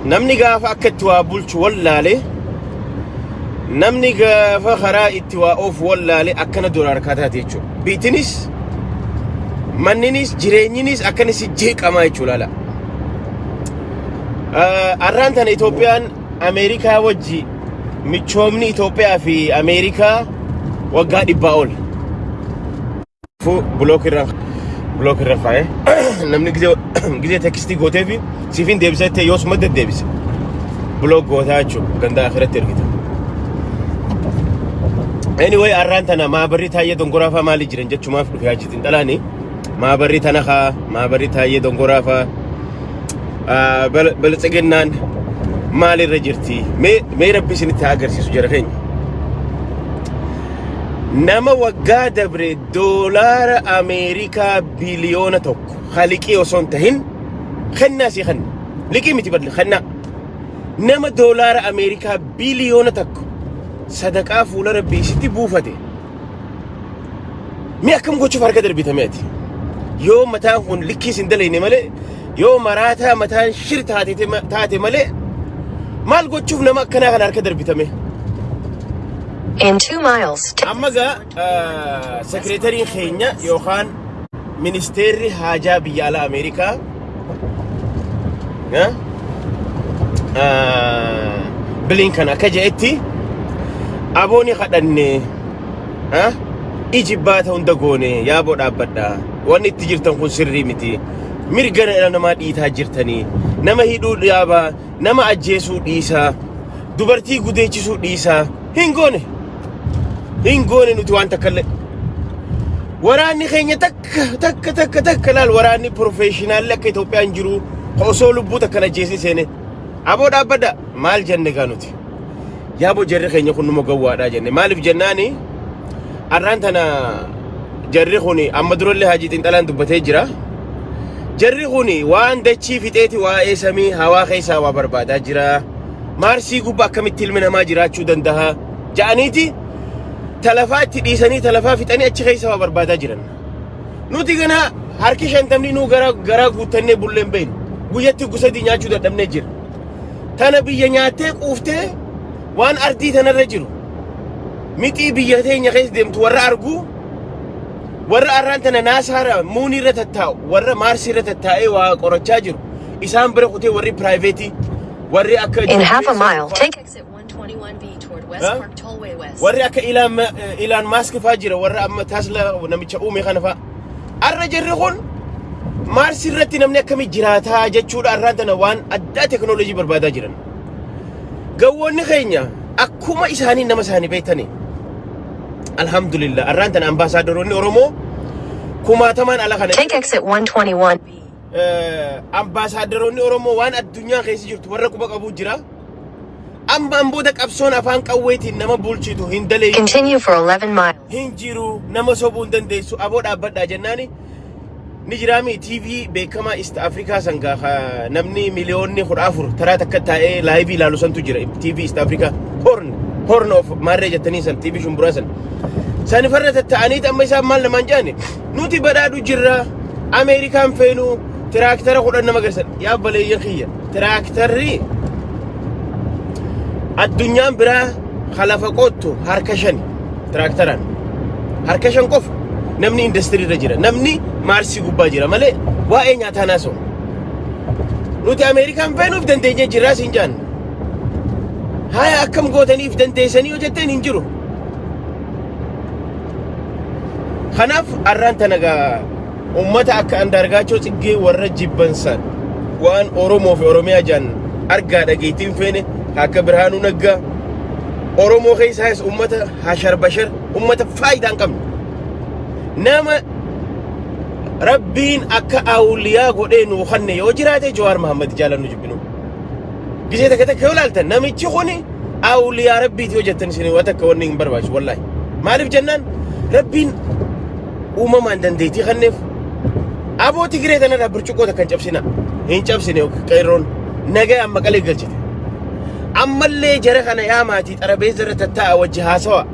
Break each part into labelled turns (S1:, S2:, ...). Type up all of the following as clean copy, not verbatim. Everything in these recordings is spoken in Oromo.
S1: Namni gaafa akka itti waa bulchu wallaale, namni gaafa karaa itti waa oofu wallaale akkana dura harkaa taate jechuudha. Biitinis, manninis, jireenyinis akkana si jeeqamaa jechuudha laala. Arraan tana Itoophiyaan Ameerikaa wajji michoomni Itoophiyaa fi Ameerikaa waggaa 100 ol. Fu block irra kaa'e namni gizee gizee text gootee fi siifin deebisa jettee yoo suma deddeebise block gootaa jechuudha, ganda akhiratti ergita. Anyway, arraan tana maabarri Taayyee Dongoraa fa'aa maali jiran jechumaaf dhufe. Hajji Xinxalaani maabarri tana haa maabarri Taayyee Dongoraa fa'aa biltsiginnaan maalirra jirti? Mee rabbi isinitti haa agarsiisu jara keenya. Nama waggaa dabre doolaara Ameerikaa biliyoona 1 haliqii osoo hin tahin kennaa sii kenna. Liqii miti badle, kennaa. Nama doolaara Ameerikaa biliyoona 1 sadaqaa fuula rabbii sitti buufate. Mee akkam gochuuf harka darbitame ati? Yoo mataan kun likkii sin dalayne malee, yoo maraataa mataan shir taate malee, maal gochuuf nama akkanaa kana harka darbitame?
S2: In 2 miles, take
S1: Amma gaa sekireetariin keenya yookaan ministeerri haajaa biyya alaa Ameerikaa Blinken akka jedhetti, abooni kadhanne iji baata hunda goone, yaaboo dhaabbadha, wanni itti jirtan kun sirrii miti, mirga dhala namaa dhiitaa jirtanii, nama hidhuu dhaabaa, nama ajjeesuu dhiisaa, dubartii gudeechisuu dhiisaa. Hin goone, hin goone nuti waan takka illee. Waraanni keenya takka takka takka takka laal, waraanni professionalli akka Itoophiyaan jiru osoo lubbuu takka hin ajjeesin seene. Aboo dhaabbadha maal jenne gaa nuti? Yaaboo jarri keenya kun numa gowwaadhaa jenne. Maaliif jennaani, arraan tana jarri kun amma durallee Hajii Xinxalaan dubbatee jira. Jarri kun waan dachii fixeeti waa'ee samii hawaa keessaa waa barbaadaa jira. Maarsii gubbaa akkamitti ilmi namaa jiraachuu danda'a ja'aniiti talafaa itti dhiisanii talafaa fixanii achi keessa waa barbaadaa jiran. Nuti gana harki 50 nuu gara garaa guuttannee bulleen beeknu. Guyyatti gosa nyaachuu dadhabnee jira. Tana biyya nyaattee quuftee waan ardii tanarra jiru. Mixii biyya teenya keessa deemtu warra arguu, warra arraan tana NASAarra moonii irra tattaa'u, warra Maarsii irra tattaa'ee waa qorachaa jiru isaan bira kutee, warri private, warri akka
S2: In half a mile, take exit 121B toward West
S1: Huh?
S2: Park Tollway West.
S1: Warri akka Elon Musk faa jira, warra amma Tesla namicha uume kana faa. Arra jarri kun Maarsii irratti namni akkamii jiraataa jechuudha arraan tana waan addaa teknoolojii barbaadaa jiran. Gawwoonni keenya akkuma isaanii nama isaanii beektanii. Alhamdulillah, arraan tana ambaasaaddoroonni Oromoo kumaatamaan ala kana.
S2: Take exit 121B.
S1: Ambaasaaddoroonni Oromoo waan addunyaa keessa jirtu warra quba qabu jira. Ammaan booda qabsoon afaan qawweetiin nama bulchitu hin daleeyyu.
S2: Continue for 11 miles.
S1: Hin jiru, nama sobuu hin dandeessu. Aboo dhaabbadhaa jennaani ni jiraami. TV beekamaa East Africa sangaa namni miliyoonni 14 taraa takka taa'ee live ilaalu santu jira. TV East Africa Horn of maarree jettanii san, TV shumburaa san sanifarra tatta'aniiti. Amma isaan maal namaan jedhani? Nuti badhaadhu jirra, Ameerikaan feenu, tiraaktara 10 nama garsan. Yaa baleeyyan kiyya, tiraaktarri addunyaan biraa kalafa qottu harka shani, tiraaktaraan harka shan qofa. Namni industirii irra jira, namni Maarsii gubbaa jira malee waa'ee nyaataa naasa'u. Nuti Ameerikaan feenuuf dandeenyee jirraa siin jaan. Haya, akkam gootaniif dandeessanii yoo jetteen, hin jiru. Kanaaf arraan tana gaa ummata akka Andaargaachoo Tsiggee warra jibbansan, waan Oromoo fi Oromiyaa jaan argaa dhageettiin feene, akka Birhaanuu Naggaa, Oromoo keessaas ummata hashar bashar, ummata faayidaa hin qabne, nama Rabbiin akka awliyaa godhee nuu kanne yoo jiraate Jawaar Mahammad. Jaalannu jibbinu, gisee takka takka yoo ilaaltan namichi kuni awliyaa Rabbiiti yoo jettan isin waa takka wanni hin barbaachisu wallaahi. Maaliif jennaan, Rabbiin uumamaan dandeettii kanneef. Aboo Tigiree tanarraa burcuqqoo takka hin cabsina, hin cabsine. Qeerroon nagaa amma qalee galchite. Ammallee jara kana yaa maatii xarabeessa irra tattaa'a, wajji haasawa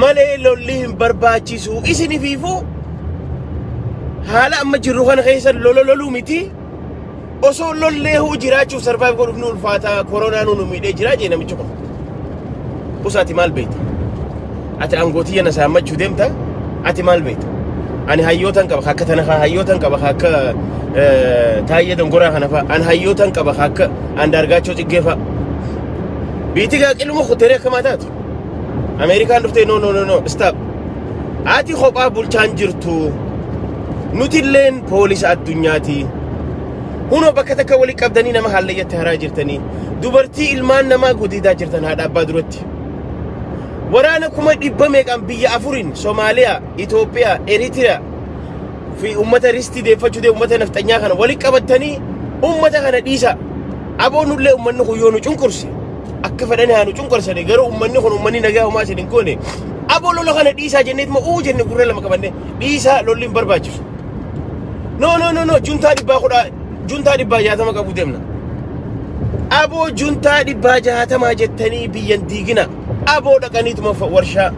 S1: malee lolli hin barbaachisu isinifiifuu. Haala amma jirru kana keessa lola loluu miti. Osoo lollee huu jiraachuuf survive godhuuf nu ulfaata, koronaa nu miidhee jira jee namichi kun. Usaati maal beekta? Ati aangootii na saammachuu deemta? Ati maal beekta? Ani hayyootan qaba akka tana hayyootan qaba akka Taayyee Dongoraa kana fa'a. Ani hayyootan qaba akka Andaargaachoo Ciggee fa'a. Biitti gaa qiluma kuteree akkamaa taatu. Ameerikaan dhuftee, "No, no, no, no, stop. Ati kophaa bulchaan jirtu. Nutilleen poolisa addunyaati. Hunoo bakka takka walii qabdanii nama hallayyatti haraa jirtanii. Dubartii ilmaan namaa gudiidaa jirtan haadha abbaa duratti. Waraana 100,000 meeqaan biyya afuriin Somaaliyaa, Itoophiyaa, Eritiriyaa fi uummata ristii deeffachuu deemu uummata nafxanyaa kana walii qabattanii uummata kana dhiisa. Aboo nullee uummanni kun yoo nu cunqurse akka fedhanii haa nu cunqursani, garuu uummanni kun uummanni nagaa homaa isin hin goone. Aboo lola kana dhiisaa jenneetuma uu jenne, gurra lama qabanne, dhiisaa, lolli hin barbaachisu. No, no, no, no, juntaa 110, juntaa 160 qabu deemna. Aboo juntaa 160 jettanii biyyan diigina. Aboo dhaqaniituma warshaa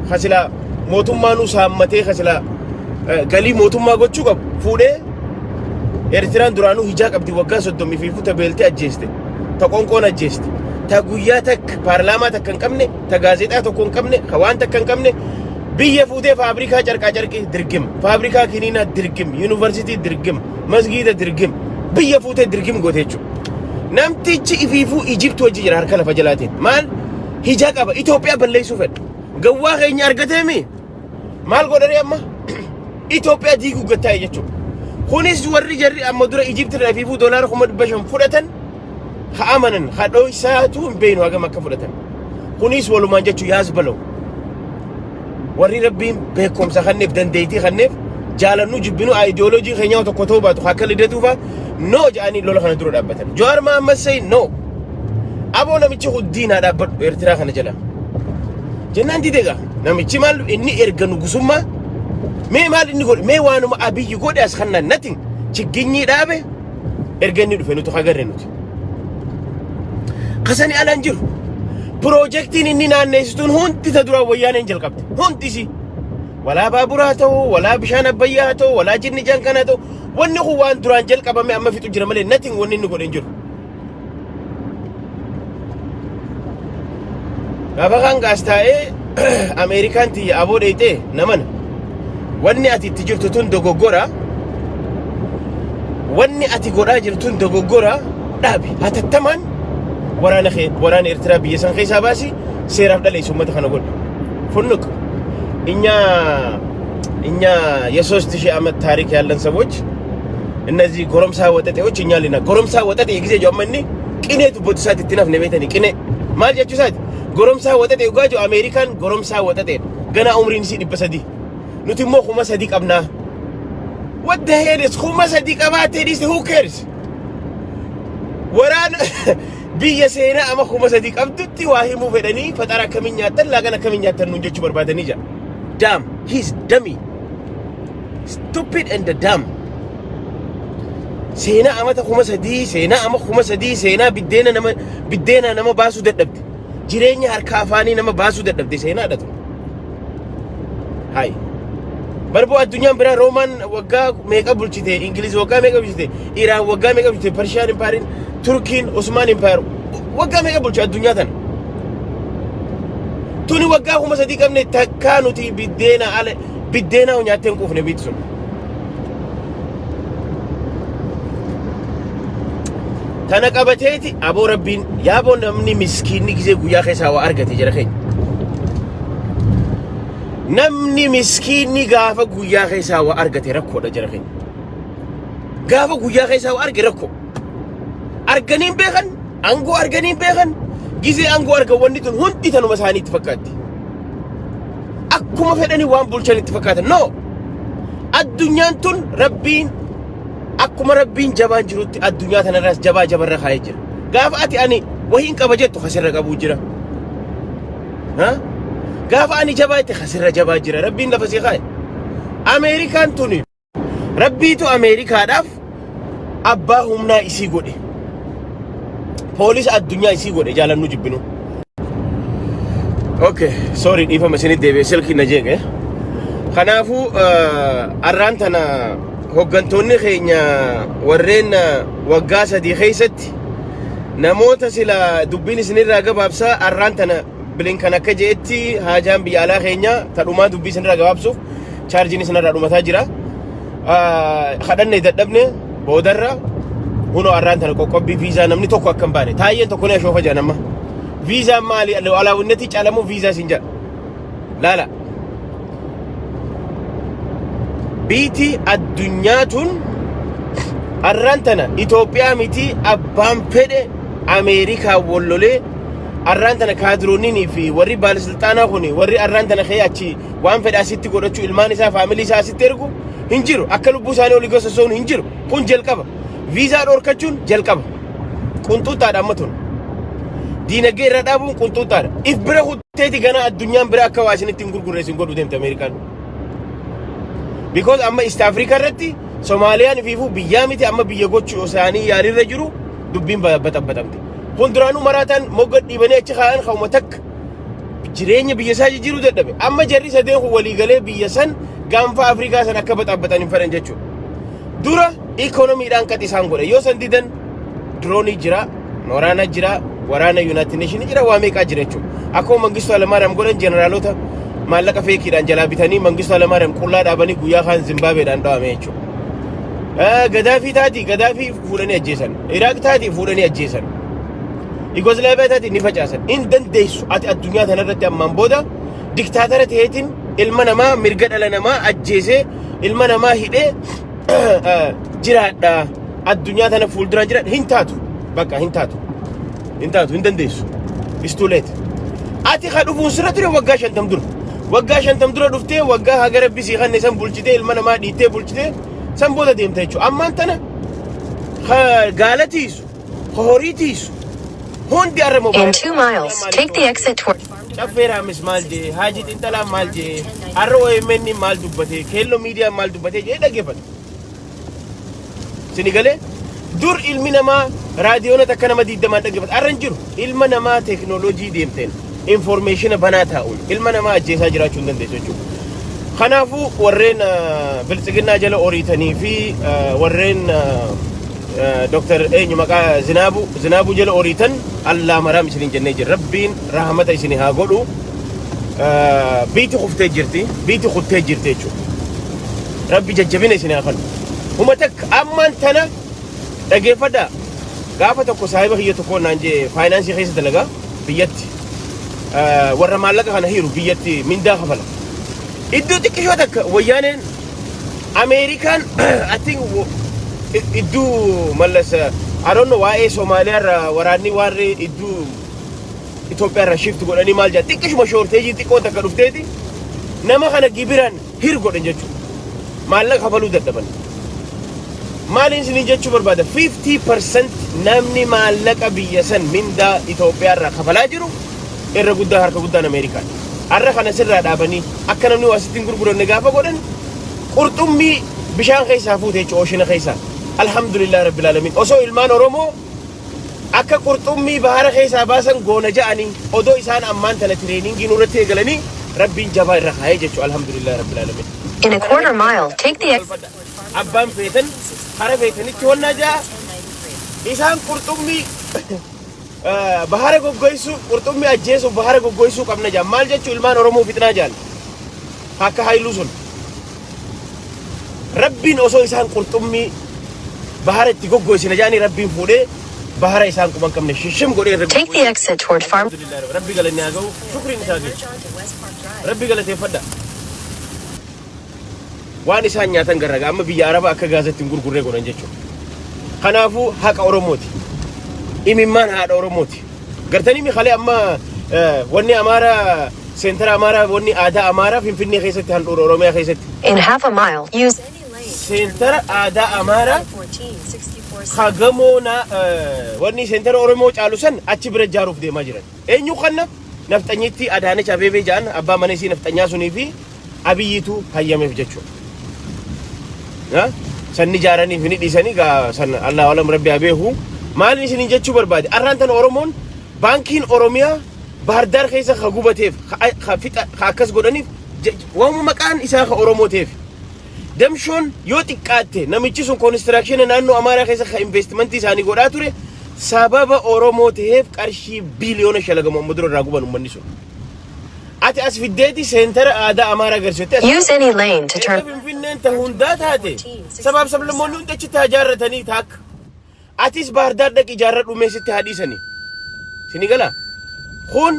S1: kasilaa mootummaa nu saammatee kasilaa galii mootummaa gochuu qabu fuudhee. Eertiraan duraanuu hijaa qabdi, waggaa 30 fi futa beeltee ajjeeste. Ta qonqoon ajjeeste. Ta guyyaa takka paarlaamaa takka hin qabne, ta gaazexaa tokko hin qabne, ka waan takka hin qabne biyya fuutee faabrikaa carqaa carqii dirgim, faabrikaa kiniinaa dirgim, yuunivarsiitii dirgim, masgiida dirgim, biyya fuutee dirgim goote jechuudha. Namtichi ifiifuu Ijipti hojii jira harka lafa jalaatiin. Maal hijaa qaba? Itoophiyaa balleessuu fedha. Gawwaa keenya argateemi maal godhanii amma Itoophiyaa diiguu gattaa'e jechuudha. Kunis warri jarri amma dura Ijipti irraa ifiifuu doolaara 500,000 fudhatan ha amanan ha dhoysaatu hin beeknu hagam akka fudhatan. Kunis walumaan jechuu yaas balau. Warri Rabbiin beekumsa kanneef, dandeettii kanneef, jaalannu jibbinu, aayidiyooloojii keenyaa tokko ta'uu baatu, akka lidatuu fa'a no jedhanii lola kana dura dhaabbatan. Jawaar Mahammad say no. Aboo namichi kun diinaa, dhaabbadhu Eertiraa kana jala. Jennaan dide egaa. Namichi maal inni erga nugusummaa mee maal inni godhe, mee waanuma Abiyyi godhe as kannaan? Nothing. Chigginyii dhaabe erga inni dhufe nuti agarre nuti. Kasani alaan jiru. Piroojeektiin inni naanneessituun hundi ta duraan Wayyaaneen jalqabde. Hundi isii. Walaa baaburaa haa ta'u, walaa bishaan Abbayyaa haa ta'u, walaa jinni jankan haa ta'u. Wanni kun waan duraan jalqabame amma fixu jira malee nothing wanni inni godhe hin jiru. Gaafa kan gaas taa'ee Ameerikaan tiyya aboo dheeyxee namana. Wanni ati itti jirtu tun dogoggora. Wanni ati godhaa jirtu tun dogoggora, dhaabi. Hatattamaan waraana kee, waraana Eertiraa biyya san keessaa baasi, seeraaf dhaleessi uummata kana godhi. Funnuq. እኛ የ3000 ዓመት ታሪክ ያለን ሰዎች እነዚህ ጎረምሳ ወጠጤዎች እኛ ሊና ጎረምሳ ወጠጤ ጊዜ ጀመኒ qinee dubbatu isaati itti nafne beetani qinee maal jechuu isaati. Goromsaa waxaxee dhugaa jiru, Ameerikaan goromsaa waxaxeedha. Ganaa umriin isii 300, nuti immoo 3000 qabnaa. What the hell is 3000 qabaattee dhiiste? Who cares? Waraana biyya seenaa ama 3000 qabdutti waa himuu fedhanii faxara akkamiin nyaattan, laaqana akkamiin nyaattan nuun jechuu barbaadanii jira. Damn, he's dummy, stupid and dumb. Seenaa amata 3000, seenaa ama 3000, seenaa biddeena nama biddeena nama baasuu dadhabde, jireenya harka afaanii nama baasuu dadhabde, seenaadha tun. Hai barboo addunyaan biraa Roomaan waggaa meeqa bulchite, Ingiliz waggaa meeqa bulchite, Iraan waggaa meeqa bulchite, Pershiyan Empire, Turkiin, Osmaan Empire waggaa meeqa bulche addunyaa tana. Tuni waggaa 3000 qabne, takkaa nuti biddeena ala biddeena nyaattee hin quufne biitti sun. Tana qabateeti aboo Rabbiin yaaboo namni miskiinni gisee guyyaa keessaa waa argate jira keenya. Namni miskiinni gaafa guyyaa keessaa waa argate rakkoodha jira keenya. Gaafa guyyaa keessaa waa arge rakkoo. Arganiin beekan, aangoo arganiin beekan, gisee aangoo argan wanni tun hundi tanuma isaanii itti fakkaatti. Akkuma fedhanii waan bulchan itti fakkaatan. No! Addunyaan tun Rabbiin akkuma Rabbiin jabaan jirutti addunyaa tanarraas jabaa jabarra kaa'ee jira. Gaafa ati ani wahiin qaba jettu kasirra qabuu jira. Ha? Gaafa ani jabaa jette kasirra jabaa jira. Rabbiin lafa sii kaa'e. Ameerikaan tuni Rabbiitu Ameerikaadhaaf abbaa humnaa isii godhe. Poolisa addunyaa isii godhe, jaalannu jibbinu. Okay, sorry, dhiifama isinitti deebi'e, silkii na jeeqe. Kanaafuu arraan tana hoggantoonni keenya warreen waggaa 3 keessatti namoota sila dubbiin isinirraa gabaabsaa, arraan tana Blinken akka je'etti, haajaan biyya alaa keenya tadhumaa dubbii isinirraa gabaabsuuf, chaarjiin isinirraa dhumataa jira. Kadhanne dadhabne, boodarra hunoo arraan tana qoqqobbii viizaa namni tokko akka hin baane, taayyeen tokko ni ashoofa jedhan. Amma viizaan maali? Alaawwinnetti caalamuu viizaa isin jedha. Laala, biiti addunyaa tun arraan tana Itoophiyaa miti, abbaan fedhe Ameerikaa wollolee, arraan tana kaadiroonnii fi warri baalisilxaanaa kun, warri arraan tana ka'ee achi waan fedhe asitti godhachuu, ilmaan isaa, faamilii isaa asitti ergu hin jiru. Akka lubbuu isaanii olii gosa sosoon hin jiru. Kun jalqaba. Viizaa dhorkachuun jalqaba. Qunxuuxaadha. Amma tun diinagdee irra dhaabuun qunxuuxaadha. If bira kutteeti gana addunyaan bira akka waa isinitti hin gurgurre isin godhu deemte Ameerikaan. Because amma East Africa irratti Somaaliyaan ifiifuu biyyaa miti, amma biyya gochuu isaanii yaalirra jiru. Dubbiin baxabbaxamte. Kun duraanuu maraataan mogga dhiibanii achi kaa'an kaa'uma takka jireenya biyya isaa jijjiiruu dadhabe. Amma jarri sadeen kun waliigalee biyya san, gaanfa Afrikaa san akka baxabbatan hin fedhan jechuudha. Dura ikoonomiidhaan qaxi isaan godhe. Yoo san didan diroonii jira, waraana jira, waraana United Nation jira, waa meeqaa jira jechuudha. Akkuma Mangistuu Hayilamaariyaam godhan, jeneraalota maallaqa feekiidhaan jalaa bitanii Mangistuu Hayilamaariyaam qullaa dhaabanii guyyaa kaan Zimbaabeedhaan dhawame jechuudha. Gadaafii taati, Gadaafii fuudhanii ajjeesan. Iraaq taati, fuudhanii ajjeesan. Yugoslaaviyaa taati, ni facaasan. Hin dandeessu ati addunyaa tanarratti ammaan booda diktaatara ta'eetiin ilma namaa, mirga dhala namaa ajjeesee, ilma namaa hidhee jiraadha. Addunyaa tana fuulduraan jiraadha. Hin taatu. Bakka hin taatu. Hin taatu, hin dandeessu. It's too late. Ati ka dhufuun sirra ture waggaa 50 dura. Waggaa 50 dura dhuftee, waggaa haga rabbi sii kanne san bulchitee, ilma namaa dhiittee bulchitee, san booda deemte jechuudha. Ammaan tana ka gaala tiisu, ka horii tiisu, hundi har'a
S2: In
S1: moobaayila.
S2: 2 miles, take the exit toward
S1: Caffee Raamis maal jee, Haajii Xinxalaa maal jee, har'a OMN maal dubbate, Keelloo Miidiyaan maal dubbate jee dhaggeeffata. Sini galee, dur ilmi namaa raadiyoona takka nama 20n dhaggeeffata. Har'a hin jiru. Ilma namaa teeknooloojii deemteen information banaa taa'uun ilma namaa ajjeesaa jiraachuu hin dandeessu jechuudha. Kanaafuu warreen biltsiginnaa jala oriitanii fi warreen Dr. eenyu maqaa Zinaabuu jala oriitan, Allaa maraam isiniin jennee jirra. Rabbiin rahmata isinii haa godhu. Biiti kuftee jirti. Biiti kuttee jirti jechuudha. Rabbi jajjabina isin haa kennu. Huma takka ammaan tana dhageeffadhaa. Gaafa tokko saahiba kiyya tokko naan jee, faayinaansii keessa dalagaa biyyatti. Warra maallaqa kana hiiru biyyatti mindaa kafala. Iddoo xiqqishoo takka wayyaaneen Ameerikaan, I think, iddoo Mallas, I don't know, waa'ee Somaaliyaa irraa waraanni warri iddoo Itoophiyaa irraa shift godhanii maal jedha, xiqqishuma shortage xiqqoo takka dhufteeti nama kana gibiraan hir godhan jechuudha. Maallaqa kafaluu dadhaban. Maaliin isinii jechuu barbaada? 50% namni maallaqa biyya san mindaa Itoophiyaa irraa kafalaa jiru irra guddaa, harka guddaan Ameerikaan. Har'a kana sirraa dhaabanii akka namni waa sitti hin gurguranne gaafa godhan, qurxummii bishaan keessaa fuute jechuudha, ocean keessaa. Alhamdulillah rabbil alamin. Osoo ilmaan Oromoo akka qurxummii bahara keessaa baasan goona ja'anii, odoo isaan ammaan tana training nurratti eegalanii, rabbiin jabaa irra kaa'ee jechuudha. Alhamdulillah rabbil alamin.
S2: In a quarter mile, take the exit.
S1: Abbaan feetan hara feetanitti honnaa ja'a, isaan qurxummii bahara goggoysuu, qurxummii ajjeesuuf bahara goggoysuu qabna ja'a. Maal jechuu? Ilmaan Oromoo fixnaa jaal akka hayluu sun. Rabbiin osoo isaan qurxummii bahara itti goggoysina jaanii, rabbiin fuudhee bahara isaan quban qabne shishim godhee irra
S2: Take the exit toward Farm.
S1: Alhamdulillah, rabbi galanni haa ga'u, shukriin isaa geessu, rabbi galateeffadha. Waan isaan nyaatan garraga amma biyya Arabaa akka gaazatti hin gurgurree godhan jechuudha. Kanaafuu haqa Oromooti. Imimmaan haadha Oromooti. Gartanii miikalee amma wanni Amaaraa, seentara Amaaraa, wanni aadaa Amaaraa Finfinnee keessatti, handhuura Oromiyaa keessatti.
S2: In half a mile, use
S1: Seentara aadaa Amaaraa hagamoo na wanni seentara Oromoo caalu san achi bira ijaaruuf deemaa jiran. Eenyu kanna? Nafxanyitti Adaanech Abeebee jedhan, abbaa mana isii nafxanyaa sunii fi Abiyyiitu hayyameef jechuudha. Sanni ijaaraniif ni dhiisanii gaa san Allah alam, rabbi haa beeku. Maaliin isiniin jechuu barbaade? Arraan tana Oromoon baankiin Oromiyaa Baardaar keessa ka gubateef, ka fixa, ka akkas godhaniif Waanuma maqaan isaa ka Oromoo ta'eef. Damshoon yoo xiqqaatte namichi sun construction naannoo Amaaraa keessa ka investimentii isaanii godhaa ture, sababa Oromoo ta'eef qarshii biiliyoona shalagamu amma dura irraa guban uummanni sun. Ati as fiddeeti seentara aadaa Amaaraa agarsiifte.
S2: Use any lane to
S1: Erga
S2: turn
S1: Finfinneen ta hundaa taate, sabaaf sablammoonni hundi achitti haa ijaarratanii taakka. Atis Baardaar dhaqi ijaarradhu, meesitti haa dhiisanii. Sini gala. Kun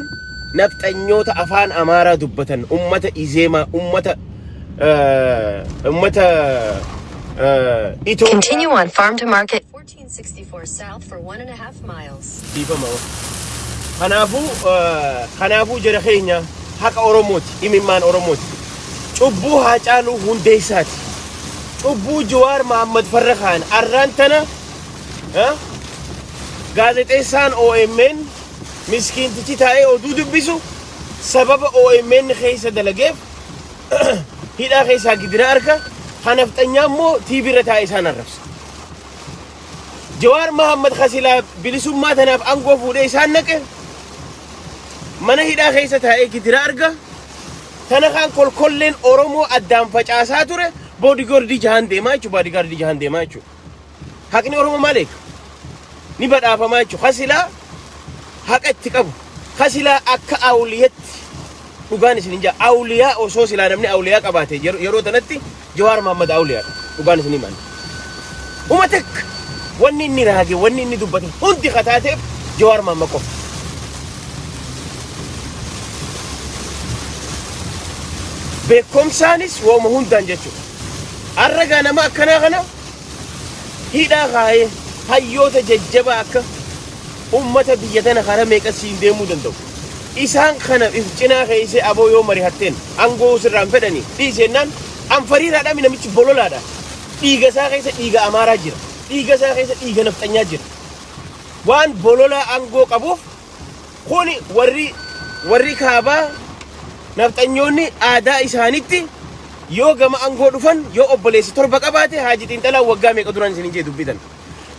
S1: nafxanyoota afaan Amaaraa dubbatan, ummata Izeemaa, ummata Itoophiyaa.
S2: Continue on Farm to Market 1464 South for 1.5 miles.
S1: Dhiifama. Kanaafuu jara keenya, haqa Oromooti, imimmaan Oromooti. Cubbuu Haacaaluu Hundeessaati. Cubbuu Jawaar Mahammad farra kaan arraan tana gaazexeessaan OMN miskiintichi taa'ee oduu dubbisu sababa OMN keessa dalageef hidhaa keessaa gidira arka. Hanafxanyaa immoo TV irra taa'ee isaan arrabsa. Jawaar Mahammad Kasilaa bilisummaa tanaaf aangoo fuudhee isaan naqe mana hidhaa keessa taa'ee gidira arga. Tana kaan kolkolleen Oromoo addaan facaasaa ture bodyguardii jahan deemaa jechuudha. Bodyguardii jahan deemaa jechuudha. Haqni Oromoo maal eega? Ni badhaafamaa jechuudha. Kasilaa haqa itti qabu. Kasilaa akka awliyatti dhugaan isin hin jaa. Awliyaa osoo silaa namni awliyaa qabaate yeroo tanatti Jawaar Mahammad awliyaadha. Dhugaan isin himan. Uma takka wanni inni raage, wanni inni dubbate hundi kataateef Jawaar Mahammad qofa. Beekumsaanis wooma hundaan jechuudha. Har'a gaa nama akkanaa kana hidhaa kaayee hayyoota jajjabaa akka ummata biyya tana karaa meeqa siin deemuu danda'u. Isaan kana if cinaa keessee aboo yoo mari'atteen aangoo sirraan fedhanii dhiisennaan anfariiraadha, namichi bololaadha. Dhiiga isaa keessa dhiiga Amaaraa jira. Dhiiga isaa keessa dhiiga nafxanyaa jira. Waan bololaa aangoo qabuuf kuni warri kaabaa nafxanyoonni aadaa isaanitti yoo gama aangoo dhufan, yoo obboleessi torba qabaate, Haaji Xiinxalaa waggaa meeqa duraan isin jee dubbitan.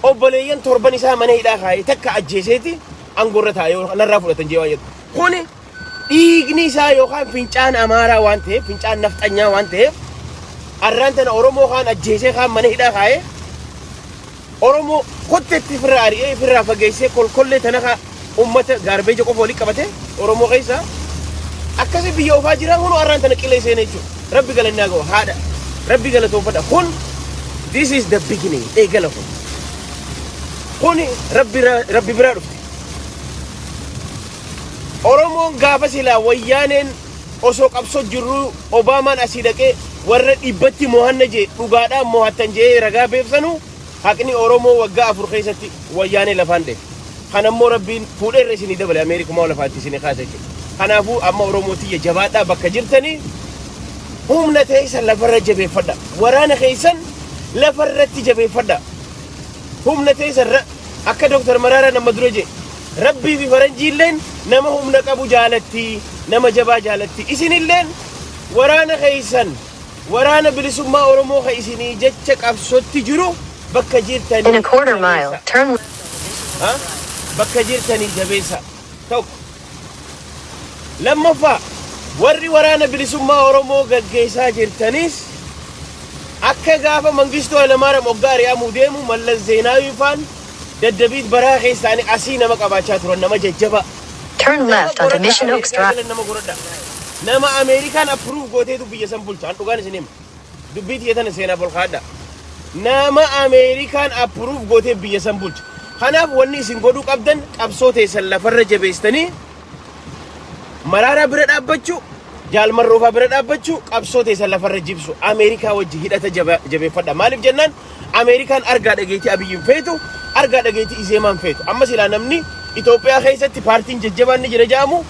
S1: Obboleeyyan torban isaa mana hidhaa kaayee takka ajjeeseeti aangoorra taa'ee narraa fudhatan jee waan jedhu. Kuni dhiigni isaa yookaan fincaan Amaaraa waan ta'eef, fincaan nafxanyaa waan ta'eef, arraan tana Oromoo kaan ajjeesee kaan mana hidhaa kaayee Oromoo kotteetti ofirraa ari'ee ofirraa fageessee kolkollee tana kaa ummata garbage qofa walii qabate Oromoo keessa akkasi biyya ofaa jira. Hunu arraan tana qilee seenee jechuudha. Rabbi galannaa ga'u haadha. Rabbi galatoonfadha. Kun this is the beginning, eegala kun. Kuni Rabbi biraa dhufte. Oromoon gaafa silaa wayyaaneen osoo qabsoo jirru Obaamaan asii dhaqee warra 100tti mohanna jee dhugaadhaan mohattan jee ragaa beebsanu, haqni Oromoo waggaa 4 keessatti wayyaanee lafaan dheef. Kanammoo Rabbiin fuudhee irra isinii dabale, Ameerikumaa lafaatti isinii kaasa jechuudha. Kanaafuu amma Oromoo tiyya, jabaadhaa, bakka jirtanii humna teessan lafarra jabeeffadha. Waraana keessan lafarratti jabeeffadha. Humna teessan akka Dooktar Maraaraan amma dura jee, Rabbii fi faranjiilleen nama humna qabu jaalatti, nama jabaa jaalatti. Isinilleen waraana keessan, waraana bilisummaa Oromoo ka isinii jecha qabsotti jiru bakka jirtanii
S2: In a quarter mile,
S1: jabeessa.
S2: turn
S1: Ha? Bakka jirtanii jabeessa. Tokko. Lammaffaa, warri waraana bilisummaa Oromoo gaggeessaa jirtanis akka gaafa Mangistuu Hayilamaariyaam hoggaa ari'amuu deemu Mallas Zeenaawii faan daddabiit baraa keessaanii asii nama qabaachaa turan, nama jajjabaa.
S2: Turn
S1: Nama
S2: left onto
S1: goradha,
S2: Mission Oaks
S1: Ameerikaa
S2: Drive.
S1: jala nama goradha. Nama Ameerikaan approve gooteetu biyya san bulcha. An dhugaan isin hima. Dubbii tiyya tana seenaa bolkaadha. Nama Ameerikaan approve gootee biyya san bulcha. Kanaaf wanni isin godhuu qabdan qabsoo teessan lafarra jabeessitanii Maraaraa bira dhaabbachuu, Jaalmarroofaa bira dhaabbachuu, qabsoo teessan lafarra jibsu, Ameerikaa wajji hidhata jabeeffadha. Maaliif jennaan, Ameerikaan argaa dhageetii Abiyyiin feetu, argaa dhageetii Izeemaan feetu. Amma silaa namni Itoophiyaa keessatti paartiin jajjabaan ni jira jedhamu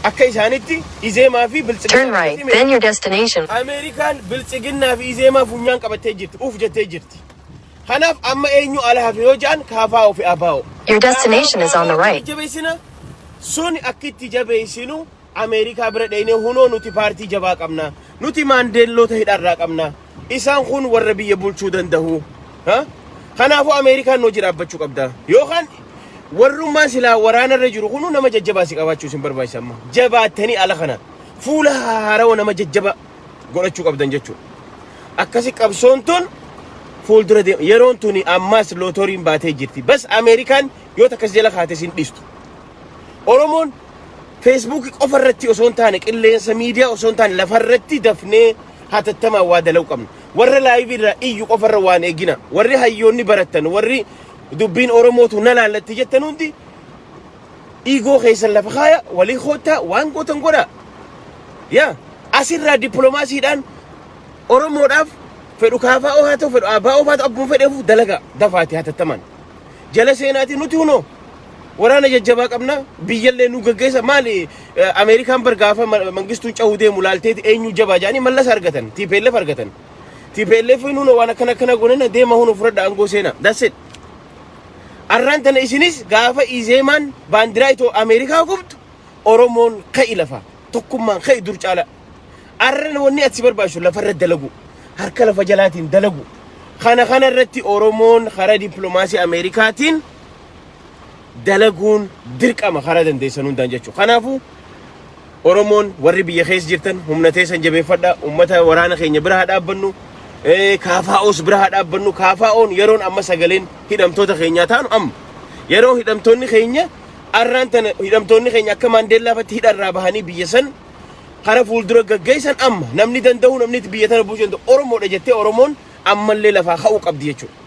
S1: akka isaanitti Izeemaa fi
S2: Turn
S1: Biltsiginnaa.
S2: Right, then your destination.
S1: Ameerikaan Biltsiginnaa fi Izeemaa funyaan qabattee jirti, uf jettee jirti. Kanaaf amma eenyu ala hafe yoo jedhan, KFO fi ABO.
S2: Your destination is on the right.
S1: Jabeessina sun akka itti jabeessinu Ameerikaa bira dheenee hunoo nuti paartii jabaa qabna. Nuti maandeelloota hidhaarraa qabna. Isaan kun warra biyya bulchuu danda'u. Ha? Kanaafuu Ameerikaan nu hojii dhaabbachuu qabda. Yookaan warrummaan silaa waraanarra jiru kunu nama jajjabaa si qabaachuu isin barbaachisa amma. Jabaattanii ala kana. Fuula haarawa nama jajjaba godhachuu qabdan jechuudha. Akkasi qabsoon tun fuuldura deema. Yeroon tuni ammas lootoriin baatee jirti. Bas Ameerikaan yoo takkas jala kaate sin dhiistu. Oromoon Feesbuukii qofa irratti osoo hin taane, qilleensa miidiyaa osoo hin taane, lafarratti dafnee hatattamaan waa dalaguu qabna. Warra live irraa iyyu qofarra waan eegina. Warri hayyoonni barattan, warri dubbiin Oromootu na laallatti jettan hundi dhiigoo keessan lafa kaaya, walii koottaa, waan gootan godha. Yaa asirraa dippiloomaasiidhaan Oromoodhaaf fedhu kaafaa haa ta'u, fedhu abbaa haa ta'u, abbuma fedheefu dalaga dafaati hatattamaan. Jala seenaatii nuti hunoo waraana jajjabaa qabna, biyyallee nu gaggeessa. Maali, Ameerikaan bar gaafa Mangistuun cahuu deemu laalteeti eenyu jabaa jedhanii Mallas argatan, TPLF argatan. TPLF hunoo waan akkana akkana goonana deema, hunoo fudhadha aangoo seenaa. That's it. Arraan tana isinis gaafa Izeemaan baandiraa itoo Ameerikaa gubdu Oromoon ka'i, lafa tokkummaan ka'i dur caala. Arran wanni ati si barbaachisu lafarra dalagu, harka lafa jalaatiin dalagu. Kana irratti Oromoon karaa dippiloomaasii Ameerikaatiin dalaguun dirqama karaa dandeessan hundaan jechuudha. Kanaafuu Oromoon warri biyya keessa jirtan humna teessan jabeeffadha. Uummata waraana keenya bira haa dhaabbannu. Kaafaa'oos bira haa dhaabbannu. Kaafaa'oon yeroon amma sagaleen hidhamtoota keenyaa taanu amma. Yeroo hidhamtoonni keenya arraan tana hidhamtoonni keenya akka Maandeellaa fatti hidharraa bahanii biyya san kara fuuldura gaggeessan amma namni danda'u, namni biyya tana bulchuu danda'u Oromoodha jettee Oromoon ammallee lafaa ka'uu qabdi jechuudha.